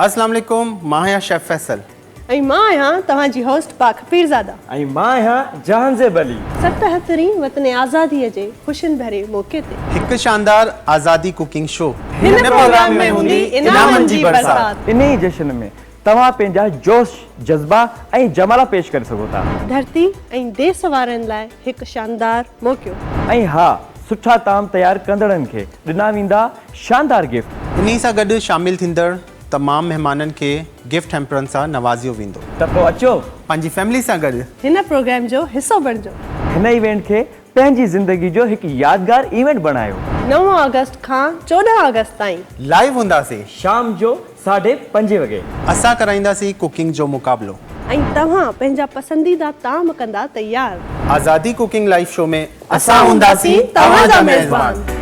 اسلام عليڪم مان آهيان شيف فيصل. ۽ مان آهيان توهان جي هوسٽ پاڪ پيرزاده. ۽ مان آهيان جهانزيب علي. ستهترين وطن آزادي جي خوشين ڀري موقعي تي. هڪ شاندار آزادي ڪوڪنگ شو. هن پروگرام ۾ هوندي انعامن جي برسات. انهي جشن ۾ توهان پنهنجا جوش، جذبا ۽ جمالا پيش ڪري سگهو ٿا. ڌرتي ۽ ديس وارن لاء هڪ شاندار موقعو. ۽ ها سٺا طعام تيار ڪندڙن کي ڏنا ويندا شاندار گفٽ. انهي سان گڏ شامل ٿيندڙ تمام مهمانن کي گفٽ هيمپرن سان نوازيو ويندو. ته پوء اچو. پنهنجي فيملي سان گڏ. هن پروگرام جو حصو بڻجو. هن ايونٽ کي پنهنجي زندگي جو هڪ يادگار ايونٽ بڻايو. نو آگسٽ کان 14 آگسٽ تائين. لائيو هونداسين. شام جو ساڍي پنجين وڳي. اسان ڪرائينداسين ڪوڪنگ جو مقابلو. ۽ توهان پنهنجا پسنديده طعام ڪندا تيار. آزادي ڪوڪنگ لائيو شو ۾ اسان هونداسين توهان جا ميزبان.